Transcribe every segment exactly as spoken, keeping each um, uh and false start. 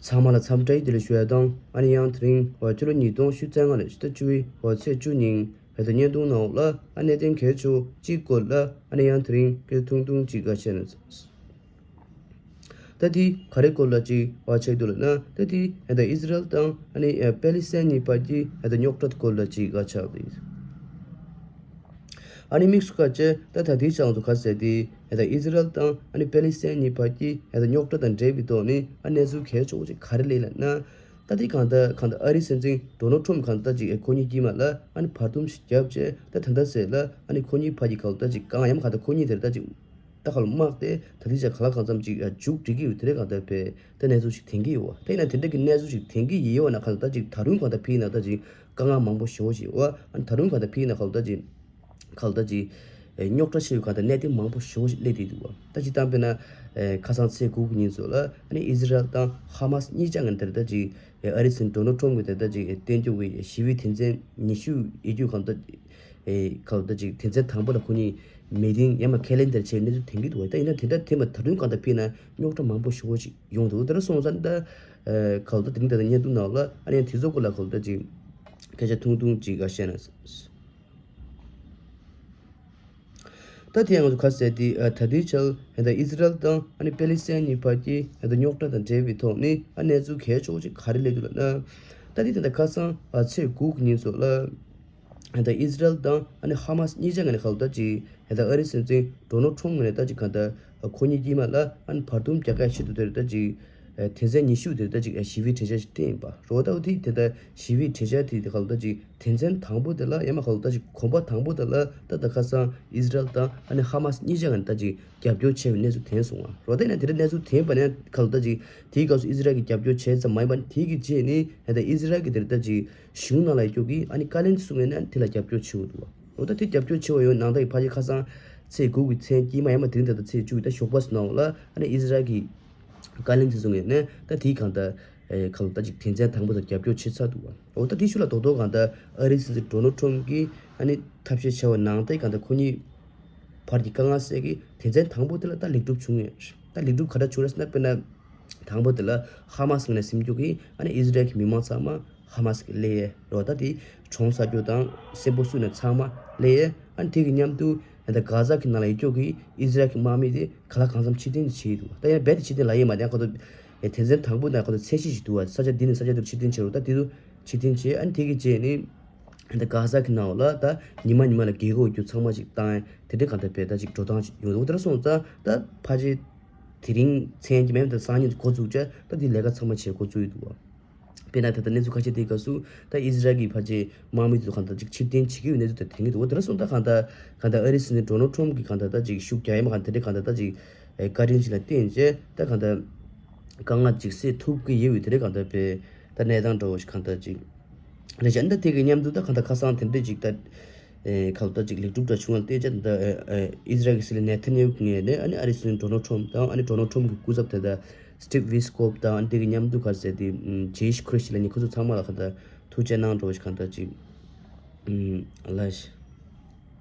ཚང་མ་ལ་འཚམས་འདྲི་བདེ་ལེགས་ཞུ་ཡ་དང་། ཨ་ནི་ཡང་དེ་རིང་འོ་ཕྱི་ལོ་ཉིས་སྟོང་ཉི་ཤུ་རྩ་ལྔ་ལོའི་ཕྱི་ཟླ་བཅུ་པའི་འོ་ཚེས་བཅུ་ཉིན་བོད་དུ་བརྙན་ཐུང་ནང་ལ་ཨ་གནད་དོན་གལ་ཆེ་བོ་གཅིག་སྐོར་ལ་ཨ་ནི་ཡང་དེ་རིང་སྐད་ཐུང་ཐུང་གཅིག་ག་བཤད་ན། ད་དེ་ག་རེ་སྐོར་ལ་ཅིག་བ་ཆེག་འདུག་ལབ་ན། ད་དེ་ཨ་ད་ཨི་ཟི་རལ་དང་ཨ་ནི་ཨ་པེ་ལི་སི་ཐན་གཉིས་བར་གྱི་ཨ་ད་རྙོག་དྲ་སྐོར་ལ་ཅིག་ག་ཆགས་འདུག་ཨ་ནི་དམིགས་སུ་བཀར་བྱས་ད་ད་དེའི་ཆ་ཚང་དུ་ག་ཟེར་ཏེ་ཨ་ད་ཨི་ཟི་རལ་དང་ཨ་ནི་པེ་ལི་སི་ཐན་གཉིས་བར་གྱི་ཨ་ད་རྙོག་དྲ་དང་འབྲེལ་བའི་ཐོག་ནས་ཨ་གནས་ཚུལ་གལ་ཆེ་བོ་ཅིག་ག་རེ་སླེབས་ལབ་ན། ད་དེ་གང་ལྟར་གང་ལྟར་ཨ་རིའི་སྲིད་འཛིན་ཌོ་ནལ་ཊམ་གང་ལྟར་ཅིག་ཁོ་གཉིས་དཀྱིལ་མ་ལ་ཨ་ནི་བར་འདུམ་ཞིག་བརྒྱབ་བྱས་ད་ད་ལྟ་ཟེར་ལ་ཨ་ནི་ཁོ་གཉིས་བར་གྱི་གང་ལྟར་ཅིག་གང་ཡང་གང་ལྟར་ཁོ་གཉིས་དེར་ད་ཅིག་ད་ག་ལ་དམག་དེ་ད་ལྟའི་ཆ་ག་ལ་གང་འཚམ་ཅིག་མཇུག་སྒྲིལ་གྱི་ཡོད། དེ་རེད་གང་ལྟར་བས་ད་གནས་ཚུལ་ཞིག་ཐོན་གྱི་ཡོད་བ། དེ་ཡིན་ན་དེ་འདྲ་གི་གནས་ཚུལ་ཞིག་ཐོན་གྱི་ཡོད་བ་ན་གང་ལྟར་ཅིག་ད་རུང་གང་ལྟར་ཕྱིན་ན་ད་ཅིག་དཀའ་ངལ་མང་པོ་ཞེ་པོ་ཞིག་བ། ཨ་ནི་ད་རུང་གང་ལྟར་ཕྱིན་ན་གང་ལྟར་ཅིག་གང་ལྟར་ཅིག་རྙོག་དྲ་ཆེ་བའི་གང་ལྟར་གནད་དོན་མང་པོ་ཞེ་པོ་ཞིག་སླེབས་བསྡད་འདུག་བ། ད་ཅིག་བཏང་པས་ན་ཁ་སང་ཚེས་དགུ་གི་ཉིན་ཚོ་ལ་ཨ་ནི་ཨི་ཟི་རལ་དང་ཧ་མ་སི་གཉིས་ཆ་ངན་དེར་ད་ཅིག་ཨ་རིའི་སྲིད་འཛིན་ཌོ་ནལ་ཊམ་གྱིས་དེ་ལྟར་ཅིག་བསྟན་བཅོས་ཀྱི་ཞི་བའི་དོན་ཚན་ཉི་ཤུ་ཡི་རྒྱུད་གང་ལྟར། ཨེ་གང་ལྟར་ཅིག་དོན་ཚན་དང་པོ་ལ་ཁོ་གཉིས་མི་ཏིང་ཡང་མ་ཁས་ལེན་དེར་བྱས་གནས་ཚུལ་ཐོན་གྱི་འདུག་བ། ད་ཡིན་ན་དེ་འདྲ་ཐོན་པ་ད་དུང་གང་ལྟར་ཕྱིན་ན་རྙོག་དྲ་མང་པོ་ཞེ་པོ་ཅིག་ཡོང་འདུག་དེ་འདྲ་སོང་ཙང་ད་ཨེ་གང་ལྟར་དེ་རིང་ད་ལྟ་བརྙན་ཐུང་ནང་ལ་ཨ་ནི་དེ་ཚོ་སྐོར་ལ་གང་ལྟར་ཅིག་སྐད་ཆ་ཐུང་ཐུང་ཅིག་ག་བཤད་ན། ད་དེ་ཡང་ང་ཚོ་ག་ཟེར་ཏེ་ཨ་ད་ལྟའི་ཆར་ཨ་ད་ཨི་ཟི་རལ་དང་ཨ་ནི་པེ་ལི་སི་ཐན་གཉིས་བར་གྱི་ཨ་ད་རྙོག་དྲ་དང་འབྲེལ་བའི་ཐོག་ནས་ཨ་གནས་ཚུལ་གལ་ཆེ་བོ་ཅིག་ག་རེ་སླེབས་འདུག་ལབ་ན། ད་དེ་ད་ལྟ་ཁ་སང་ཨ་ཚེས་དགུ་གི་ཉིན་ཚོ་ལ་ཨ་ད་ཨི་ཟི་རལ་དང་ཨ་ནི་ཧ་མ་སི་གཉིས་ཆ་ངོས་ནས་གང་ལྟར་ཅིག་ཨ་ད་ཨ་རིའི་སྲིད་འཛིན་ཌོ་ནལ་ཊམ་ངོས་ནས་ད་ཅིག་གང་ལྟར་ཁོ་གཉིས་དཀྱིལ་མ་ལ་ཨ་ནི་བར་འདུམ་རྒྱག་གི་ཆེད་དུ་དེར་ད་ཅིག་དོན་ཚན་ཉི་ཤུ་དེར་ད་ཅིག་ཞི་བའི་གྲོས་འཆར་ཞིག་བཏིང་ཡིན་པ་རེད་བ། ད་འོ་དེ་དེ་ལྟར་ཞི་བའི་གྲོས་འཆར་དེ་དེ་གང་ལྟར་ཅིག་དོན་ཚན་དང་པོ་དེ་ལ་ཡང་མ་གང་ལྟར་ཅིག་གོམ་པ་དང་པོ་དེ་ལ་ད་ད་ཁ་སང་ཨི་ཟི་རལ་དང་ཨ་ནི་ཧ་མ་སི་གཉིས་ཆ་ངོས་ནས་ད་ཅིག་རྒྱབ་སྐྱོར་བྱས་པའི་གནས་ཚུལ་ཐོན་སོང་བ་རེད་བ། དེ་ནས་དེ་འདྲ་གནས་ཚུལ་ཐོན་པ་ནས་གང་ལྟར་ཅིག་དེའི་སྐབས་སུ་ཨི་ཟི་རལ་གྱིས་རྒྱབ་སྐྱོར་བྱས་ཙམ་མ་ཡིན་པར་དེའི་གི་རྗེས་ནས་ད་ལྟ་ཨི་ཟི་རལ་གྱིས་དེར་ད་ཅིག་གཞུང་ནང་ལ་ཡོད་ཀྱོག་གི་ཨ་ནི་བཀའ་བློན་ཚོ་ངོས་ནས་དེ་ལ་རྒྱབ་སྐྱོར་བྱེད་འོ་འདུག་བ། འོ་ད་དེ་རྒྱབ་སྐྱོར་བྱེད་འོ་ཡོད་ནང་ད་ཡི་ཕལ་ཆེར་ཁ་སང་ཚེས་དགུ་གི་མཚན་དཀྱིལ་མ་ཡང་མ་དེ་རིང་ད་ལྟ་ཚེས་བཅུ་ད་ཞོགས་པ་ཚོ་ནང་ལ་ཨ་ནི་ཨི་ཟི་རལ་གྱི་བཀའ་བློན་ཚོ་ངོས་ནས་ད་དེའི་གང་ལྟར་ཨེ་གང་ལྟར་ཅིག་དོན་ཚན་དང་པོ་དང་རྒྱབ་སྐྱོར་བྱེད་ཚར་འདུག་བ། འོ་ད་དེ་ཤུལ་ལ་རྡོག་རྡོག་གང་ལྟར་ཨ་རིའི་སྲིད་འཛིན་ཌོ་ནལ་ཊམ་གྱིས་ཨ་ནི་ཐབས་ཤེས་བྱས་པ་ནང་ད་གང་ལྟར་ཁོ་གཉིས་བར་གྱི་དཀའ་ངལ་སེལ་གྱི་དོན་ཚན་དང་པོ་དེ་ལ་ད་ལེགས་གྲུབ་བྱུང་ངེས། ད་ལེགས་གྲུབ་ག་འདྲ་བྱུང་རེད་ཟེར་ན་དཔེར་ན། དང་པོ་དེ་ལ་ཧ་མ་སི་ངོས་ནས་ཟིན་རྒྱུ་གི་ཨ་ནི་ཨི་ཟི་རལ་གྱི་མི་མང་ཚང་མ་ཧ་མ་སི་གི་སླེབས་ཡས་རོ། ད་དེ་གྲོངས་ཚར་རྒྱུ་དང་གསོན་པོ་བསུ་ནས་ཚང་མ་སླེབས་ཡས། ཨ་ནི་དེ་གི་མཉམ་དུ་ད་གྷ་ཟ་གི་ནང་ལ་ཡོད་རྒྱུ་གི་ཨི་ཟི་རལ་གྱི་དམག་མི་དེ་ག་ལ་གང་འཚམ་ཕྱིར་འཐེན་བྱས་འདུག་ད་ཡང་རྦད་དེ་ཕྱིར་འཐེན་ལབ་ཡས་མ་རེད། ཁོ་ཚོ་དོན་ཚན་དང་པོ་ནང་ཁོ་ཚོ་ཚད་གཞི་ཞིག་འདུག་བ། ས་ཆ་འདི་ནས་ས་ཆ་དེར་ཕྱིར་འཐེན་བྱས་རོ། ད་དེ་ཚོ་ཕྱིར་འཐེན་བྱས། ཨ་ནི་དེ་གི་རྗེས་ནི་ད་གྷ་ཟ་གི་ནང་ལ་ད་ཉི་མ་ཉི་མ་ལ་རྒྱལ་སྒོ་རྒྱུ་ཚང་མ་ཞིག་བཏང་ཡས་དེ་འདྲའི་གང་ལྟར་བས་ད་ཅིག་འགྲོ་སྟངས་ཤིག་ཡོང་འདུག་དེ་འདྲ་སོང་ཙང་ད་ཕལ་ཆེར་དེ་རིང་མཚན་གྱི་མེད་ད་སང་ཉིན་འགོ་འཛུགས་བྱས་ད་དེ་ལས་ཀ་ཚང་མ་བྱས་འགོ་བཙུགས་ཡོད་འདུག་བ། དཔེར་ན་ད་ལྟ་གནས་ཚུལ་ཁ་ཤས་དེའི་སྐབས་སུ་ད་ཨི་ཟི་རལ་གྱི་ཕལ་ཆེར་དམག་མི་དེ་ཚོ་གང་ལྟར་ཅིག་ཕྱིར་འཐེན་བྱེད་ཀྱི་ཡོད་གནས་ཚུལ་དེ་ཐོན་གྱི་འདུག་བ། དེ་འདྲ་སོང་ད་གང་ལྟར་གང་ལྟར་ཨ་རིའི་སྲིད་འཛིན་ཌོ་ནལ་ཊམ་གྱིས་གང་ལྟར་ད་ཅིག་ཤུགས་རྒྱག་ཡས་མ་གང་དེ་འདྲའི་གང་ལྟར་ད་ཅིག་བཀའ་དྲིན་ཞིག་ལ་བརྟེན་བྱས་ད་གང་ལྟར་དཀའ་ངལ་ཅིག་སེལ་ཐུབ་ཀྱི་ཡོད་པའི་དེ་འདྲའི་གང་ལྟར་བས་ད་གནས་སྟངས་འདྲ་བོ་ཞིག་གང་ལྟར་ཅིག་རེད་བྱས། ད་དེ་གི་མཉམ་དུ་ད་གང་ལྟར་ཁ་སང་དེ་འདྲའི་ཅིག་ད་ཨེ་གང་ལྟར་ཅིག་ལེགས་གྲུབ་འདྲ་བྱུང་བ་བལྟས་བྱས་ད་ཨེ་ཨེ་ཨི་ཟི་རལ་གྱི་སྲིད་བློན་ནེ་ཐན་ཡ་ཧུ་ངོས་ནས་ཨ་ནི་ཨ་རིའི་སྲིད་བློན་ཌོ་ནལ་ཊམ་དང་ཨ་ནི་ཌོ་ནལ་ཊམ་གྱི་སྐུ་ཚབ་དེ་ད་སི་ཊིབ་ཝི་སི་ཀོབ་དང་ཨ་ནི་དེ་གི་མཉམ་དུ་ག་རེ་ཟེར་དེ་ཇེ་ཤི་ཁྲི་ཤི་ལབ་མཁན་ཁོ་ཚོ་ཚང་མ་ལ་གང་ལྟར་ཐུགས་རྗེ་གནང་འདྲ་བོ་ཞིག་གང་ལྟར་ཅིག་ལ་ཞིག་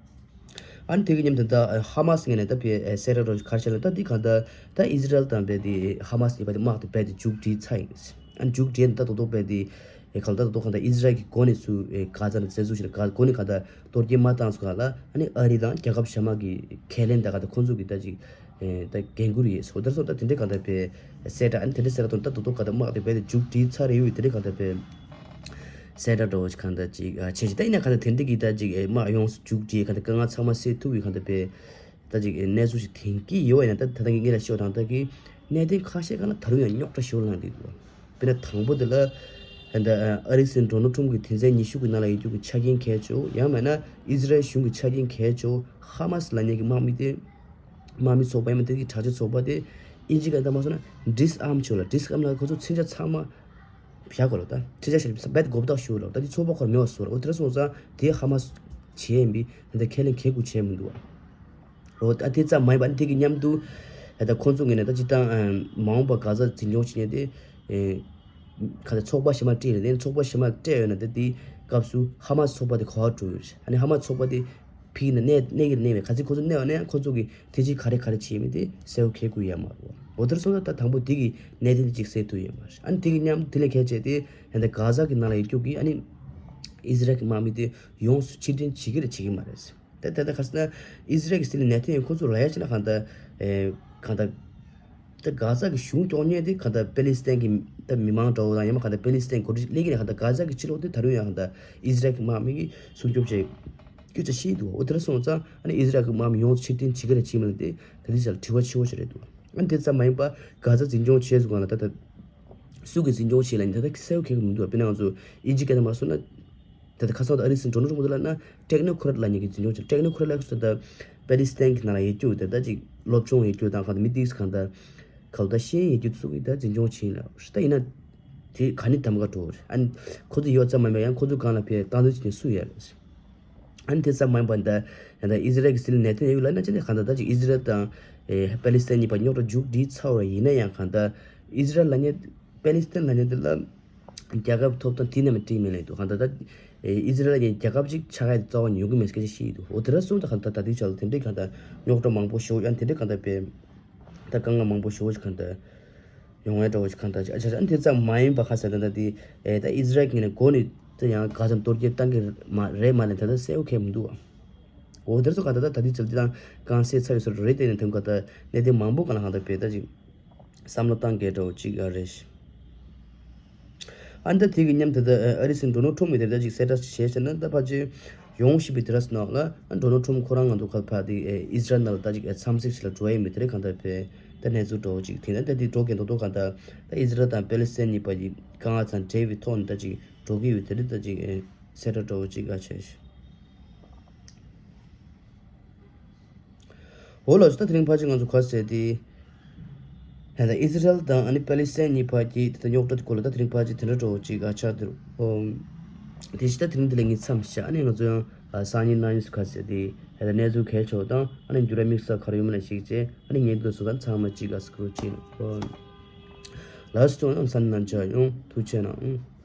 ཨ་ནི་དེ་གི་མཉམ་དུ་ད་ཧ་མ་སི་ངོས་ནས་ད་ཕེ་ཨེ་གསལ་བསྒྲགས་རོགས་ཁར་བྱས་ལ་ད་འདི་གང་ལྟར་ད་ཨི་ཟི་རལ་དང་རྦད་དེ་ཧ་མ་སི་གཉིས་པ་དེ་དམག་དེ་རྦད་དེ་མཇུག་སྒྲིལ་ཚར་ཡིན། ཨ་ནི་མཇུག་སྒྲིལ་ནས་ད་རྡོག་རྡོག་རྦད་དེ་ཨེ་གང་ལྟར་རྡོག་རྡོག་གང་ལྟར་ཨི་ཟི་རལ་གྱི་འགོ་ནས་ཚུར་ཨེ་གྷ་ཛ་ནས་བཙན་འཛུལ་བྱས་ནས་གྷ་འགོ་ནས་གང་ལྟར་གཏོར་སྐྱོན་མ་བཏང་ཚུལ་གང་ལ་ཨ་ནི་ཨ་རི་དང་རྒྱལ་ཁབ་གཞན་མ་གི་ཁས་ལེན་དང་གང་ལྟར་ཁོང་ཚོ་གི་ད་ཅིག་ཨེ་ད་འགན་འཁུར་ཡོད་ཟེར་བ་དེར་སོང་ད་དེ་འདྲའི་གང་ལྟར་རྦད་གསལ་བསྒྲགས་ཨ་ནི་དེ་འདྲའི་གསལ་བསྒྲགས་དང་ད་རྡོག་རྡོག་གང་ལྟར་དམག་དེ་རྦད་དེ་མཇུག་སྒྲིལ་ཚར་ཡོད་པའི་དེ་འདྲའི་གང་ལྟར་རྦད། གསལ་བསྒྲགས་འདྲ་བོ་ཞིག་གང་ལྟར་ཅིག་ཨ་བྱས་ཤིང་ད་ཡིན་ན་གང་ལྟར་དེ་འདྲ་གི་ད་ཅིག་ཨེ་དམག་ཡོངས་སུ་མཇུག་སྒྲིལ་གང་ལྟར་དཀའ་ངལ་ཚང་མ་སེལ་ཐུབ་ཡོད་གང་ལྟར་པས་ད་ཅིག་ཨེ་གནས་ཚུལ་ཞིག་ཐོན་གྱི་ཡོད་པ་ཡིན་ན་ད་ད་ལྟ་ངས་ལ་ཤོད་དང་ད་གི་གནད་དོན་ཁ་ཤས་སྒང་ལ་ད་རུང་ཡང་རྙོག་དྲ་ཞེ་པོ་ལངས་བསྡད་འདུག་དཔེར་ན་དང་པོ་དེ་ལ་ཨ་ད་ཨ་རིའི་སྲིད་འཛིན་ཌོ་ནལ་ཊམ་གྱི་དོན་ཚན་ཉི་ཤུ་གི་ནང་ལ་ཡོད་རྒྱུ་གི་ཆ་རྐྱེན་གལ་ཆེ་བོ་ཡང་མིན་ན་ཨི་ཟི་རལ་གཞུང་གི་ཆ་རྐྱེན་གལ་ཆེ་བོ་ཧ་མ་སི་ལབ་མཁན་གྱི་དམག་མི་དེ་དམག་མི་ཚོགས་པ་ཡང་མིན་དེ་གི་དྲག་ཆས་ཚོགས་པ་དེ་ཨིན་ཇི་སྐད་ད་མ་སོང་ན་ཌིས་ཨརམ་བྱས་ལ་ཌིས་ཨརམ་ལ་ཁོ་ཚོ་མཚོན་ཆ་ཚང་མ། བཞག་གོ་ལོ་ད་ཁྲི་ཆ་ཤར་བེད་གོ་བཏགས་ཞུ་ལོ་ད་དེ་ཚོགས་པ་ཁོར་མེད་པ་བཟོ་རོ། འོ་དེ་འདྲ་སོང་ཙང་དེ་ཧ་མ་སི་བྱས་ཡིན་པས་ད་ལྟ་ཁས་ལེན་གལ་དགོས་བྱས་མི་འདུག་བ། རོ་ད་དེ་ཙམ་མ་ཡིན་པ་ནི་དེ་གི་མཉམ་དུ་ད་ལྟ་ཁོང་ཚོ་ངོས་ནས་ད་སྤྱིར་བཏང་མ་འོངས་པ་གྷ་ཛ་འཛིན་སྐྱོང་བྱེད་མཁན་དེ་ག་ད་ཚོགས་པ་གཞན་མ་སྤྲད་ཡོད་ན་དེ་ཚོགས་པ་གཞན་མ་སྤྲད་ཡོད་ན་ད་དེ་སྐབས་སུ་ཧ་མ་སི་ཚོགས་པ་དེ་ག་པར་འགྲོ་ཡོད་རེད། ཨ་ནི་ཧ་མ་སི་ཚོགས་པ་དེ་ཕི་ན་གནས་གནས་ཀྱི་གནས་མེད་ག་ཚོད་ཁོང་ཚོ་གནས་པ་ནས་ཁོང་ཚོ་གི་དེ་ཅིག་ག་རེ་ག་རེ་བྱས་མིན་དེ་གསལ་པོ་གལ་དགོས་ཡ་མ་རེད། འོ་དེར་སོང་ན་ད་དང་པོ་དེ་གི་གནད་དོན་དེ་གཅིག་སེལ་ཐུབ་ཡོད་མ་རེད། ཨ་ནི་དེ་གི་མཉམ་དེ་ལས་གལ་ཆེ་དེ་ཡང་ད་གྷ་ཛ་གི་ནང་ལ་ཡོད་རྒྱུ་གི་ཨ་ནི་ཨི་ཟི་རལ་གི་དམག་མི་དེ་ཡོངས་སུ་ཕྱིར་འཐེན་བྱེད་ཀྱི་རེད་བྱེད་ཀྱི་མ་རེད། ད་ད་ད་ག་ཟེར་ན་ཨི་ཟི་རལ་གི་སྲིད་ལ་ནེ་ཐན་ཡ་ཧུ་ཁོ་ཚོ་ལ་ཡ་ཅིག་ན་གང་ལྟར་ཨེ་གང་ལྟར་ད་གྷ་ཛ་གི་གཞུང་སྐྱོང་མཁན་དེ་གང་ལྟར་པེ་ལི་སི་ཐན་གི་ད་མི་མང་འདྲ་བོ་དང་ཡང་མ་གང་ལྟར་པེ་ལི་སི་ཐན་གོ་སྒྲིག་སླེབས་ཀྱི་ནས་གང་ལྟར་གྷ་ཛ་གི་ཕྱི་ལོགས་དེ་ད་རུང་ཡང་གང་ལྟར་ཨི་ཟི་རལ་གི་དམག་མི་གིས་སྲུང་སྐྱོབ་བྱས་སྐད་ཆ་བཤད་འདུག་འོ་དེར་སོང་ཙང་ཨ་ནི་ཨི་ཟི་རལ་གི་དམག་མི་ཡོངས་ཕྱིར་འཐེན་བྱེད་ཀྱི་རེད་བྱེད་མི་རེད་དེ་ད་དེ་ཚོ་ལ་དྲི་བ་ཆེ་བོ་ཞིག་རེད་འདུག་ཨ་ནི་དེ་ཙམ་མ་ཡིན་པ་གྷ་ཛ་འཛིན་སྐྱོང་བྱས་སུ་གང་ལ་ད་ད་སུ་གིས་འཛིན་སྐྱོང་བྱས་ལ་ནི་ད་ད་གསལ་པོ་གང་ཡང་མི་འདུག་དཔེར་ན་ང་ཚོ་ཨི་ཇིབ་སྐད་ནང་མ་སོང་ན། ད་ལྟ་ཁ་སང་དུ་ཨ་རིའི་སྲིད་འཛིན་ཌོ་ནལ་ཊམ་ཕུ་ལ་ན་ཊེག་ནོ་ཁོ་རེཊ་ལབ་མཁན་གྱི་འཛིན་སྐྱོང་བྱས། ཊེག་ནོ་ཁོ་རེཊ་ལབ་ཀྱི་ད་པེ་ལི་སི་ཐན་གྱི་ནང་ལ་ཡོད་རྒྱུ་དེ་ད་ཅིག་སློབ་སྦྱོང་ཡོད་རྒྱུ་དང་གང་ལྟར་མི་དེ་གང་ལྟར་ག་ལ་ད་ཤེས་ཡོན་ཡོད་རྒྱུ་ཚོ་གིས་ད་འཛིན་སྐྱོང་བྱས་ཡིན་ལ་ད་ཡིན་ན་དེ་ག་ནི་དམ་ག་འགྲོ་རེད། ཨ་ནི་ཁོ་ཚོ་ཡོད་ཙམ་མ་ཡིན་པ་ཡང་ཁོ་ཚོ་སྒང་ལ་ཕེབས་སྟངས་འཛིན་བྱེད་མཁན་སུ་ཡོད་རེད། ཨ་ནི་དེ་ཙམ་མ་ཡིན་པ་ད་ཡང་ད་ཨི་ཟི་རལ་གྱི་སྲིད་བློན་ནེ་ཐན་ཡ་ཧུ་ལབ་ན་ཅི་ནས་གང་ལྟར་ད་ཅིག་ཨི་ཟི་རལ་དང་ཨེ་པེ་ལི་སི་ཐན་གཉིས་བར་རྙོག་དྲ་མཇུག་སྒྲིལ་ཚར་བ་ཡིན་ན་ཡང་གང་ལྟར་ཨི་ཟི་རལ་ལབ་མཁན་པེ་ལི་སི་ཐན་ལབ་མཁན་དེ་ལ། རྒྱལ་ཁབ་ཐོབ་ཐང་དེ་ནས་མ་བྲིས་མེད་ལེ་འདུག་གང་ལྟར་ད་ཨི་ཟི་རལ་གྱི་རྒྱལ་ཁབ་ཅིག་ཆགས་ཡ་རྩ་བ་ཉོ་གི་མེད་སྐད་ཆ་བཤད་ཡི་འདུག་འོ་དེ་ར་སོང་ད་གང་ལྟར་ད་ལྟའི་ཆ་ལ་དེ་འདྲའི་གང་ལྟར་རྙོག་དྲ་མང་པོ་ཞེ་པོ་ཡང་དེ་འདྲའི་གང་ལྟར་པའི་ད་དཀའ་ངལ་མང་པོ་ཞེ་པོ་ཞིག་གང་ལྟར་ཡོང་ཡ་འདྲ་བོ་ཞིག་གང་ལྟར་ཅིག་ཨ་ཆ་ཆ་ཨ་ནི་དེ་ཙམ་མ་ཡིན་པ་ཁ་ཟེར་ད་ད་དེ་ཨེ་ད་ཨི་ཟི་རལ་གྱི་ངོས་ནས་འགོ་ནས་ད་ཡང་ག་ཙམ་གཏོར་རྒྱག་བཏང་གི་མ་རེད་མ་ལེ་ད་ད་གསལ་པོ་གང་ཡང་མི་འདུག་འོ་དེ་ར་སོང་གང་ལྟར་ད་ད་ལྟའི་ཆ་ལ་དེ་དང་གང་སེལ་ཚར་ཡོད་ས་རེད། དེ་ནས་དེ་གང་ལྟར་གནད་དོན་མང་པོ་གང་ལ་གང་ལྟར་པའི་ད་ཅིག་བསམ་བློ་བཏང་དགོས་འདྲ་བོ་ཅིག་ཨ་རེད། ཨ་ནི་ད་དེ་གི་མཉམ་དེ་ད་ཨ་རིའི་སྲིད་འཛིན་ཌོ་ནལ་ཊམ་ཕུ་གིས་དེ་ལྟར་ཅིག་གསལ་བསྒྲགས་བྱས་ཟེར་ན་ད་ཕལ་ཆེར་ཡོང་བཞིན་པའི་དུས་རབས་ནང་ལ་ཨ་ཌོ་ནལ་ཊམ་ཕུ་ཁོ་རང་ང་ཚོ་ཁ་ཕར་དེ་ཨེ་ཨི་ཟི་རལ་ནང་ལ་ད་ཅིག་ཨེ་འཚམས་གཟིགས་ཤིག་ལ་འགྲོ་ཡས་མི་དེ་རེད། གང་ལྟར་པའི་ད་གནས་ཚུལ་འདྲ་བོ་ཅིག་དེ་ན་ད་དེ་འགྲོ་གི་འདུག་འདུག་གང་ལྟར་ད་ཨི་ཟི་རལ་དང་པེ་ལི་སི་ཐན་གཉིས་བར་གྱི་དཀའ་ངལ་ཚང་འབྲེལ་བའི་ཐོག་ནས་ད་ཅིག་འགྲོ་གི་ཡོད་དེ་རེད། ད་ཅིག་ཨེ་གསལ་བསྒྲགས་འདྲ་བོ་ཅིག་ཨ་བྱས་ཤིག་འོ་ལགས་སོ། ད་དེ་རིང་ཕལ་ཆེར་ང་ཚོ་ག་ཟེར་དེ། ད་ལྟ་ཨི་ཟི་རལ་དང་ཨ་ནི་པེ་ལི་སི་ཐན་གཉིས་བར་གྱི་ད་ལྟ་རྙོག་དྲ་དེ་སྐོར་ལ་ད་དེ་རིང་ཕལ་ཆེར་དེ་འདྲ་འདྲ་བོ་ཅིག་ཨ་ཆགས་འདུག་འོ། དེ་བཞིན་ད་དེ་རིང་འདི་ལ་ངས་མཚམས་བཞག་ཨ་ནི་ང་ཚོ་ཡང་ཨ་སང་ཉིན་གནངས་ཉིན་སུ་ག་ཟེར་དེ་ད་ལྟ་གནས་ཚུལ་གལ་ཆེ་བ་དང་ཨ་ནི་འགྱུར་བ་དམིགས་བསལ་ག་རེ་ཡོད་མེད་ལ་གཞིགས་བྱས་ཨ་ནི་ངས་འདི་ལ་སུ་ག་ཚང་མ་ཅིག་ཨ་སྐུ་རུ་ཅིག་འོ། ལགས་སོ། ཨ་ནི་སང་ཉིན་ནང་མཇལ་ཡོང་། ཐུགས་རྗེ་གནང་།